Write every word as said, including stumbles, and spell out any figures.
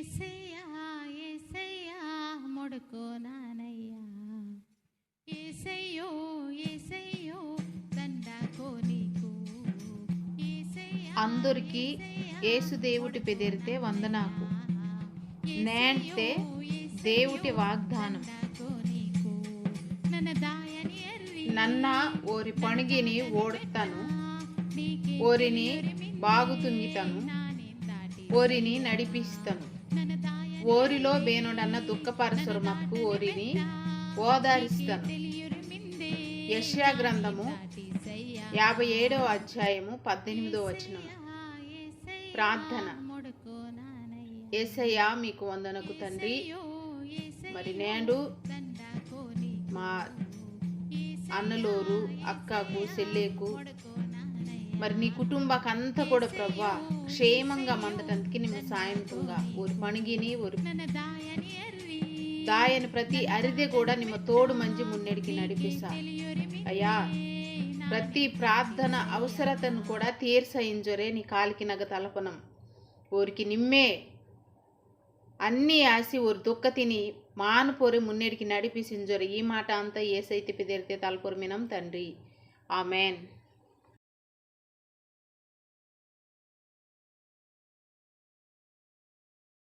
ఏసయ్యా, ఏసయ్యా, మొడుకో నానయ్యా. ఏసయ్యో, ఏసయ్యో, దండాకో నీకు. ఏసయ్యా, అందరికీ యేసు దేవుటి పెదిరితే వందనాకు. నేంటే దేవుటి వాగ్దానం. నన్న దాయని ఎర్రి నన్న ఓరి పణిగిని ఓడుతాను, ఓరిని బాగుతుంగితాను, ఓరిని నడిపిస్తాను. ఓరిలో బేనోడన్న దుఃఖపరసరు మక్కు ఓరిని ఓదారిస్తాను. యెషయా గ్రంథము యాభై ఏడవ అధ్యాయము పద్దెనిమిదవ వచనము. ప్రార్థన. ఏసయ్యా, మీకు వందనకు తండ్రి. మరి నేడు మా అన్నలోరు, అక్కకు, చెల్లెకు, మరి నీ కుటుంబకంతా కూడా ప్రభా క్షేమంగా మందటందుకు నిమ్మ సాయం తుంగా. ఓరి పణిగిని, ఓరి దాయని ప్రతి అరిదే కూడా నిమ్మ తోడు మంజి మున్నెడికి నడిపిసా. అయ్యా, ప్రతి ప్రార్థన అవసరతను కూడా తీర్స ఇంజొరే నీ కాలికి నగ తలపనం. ఓరికి నిమ్మే అన్ని ఆసి ఓరి దుఃఖతిని మాను పొరి మున్నెడికి నడిపిసింజొరే. ఈ మాట అంతా ఏసైతే పెదిరితే తలపొరు మినం తండ్రి. ఆమెన్.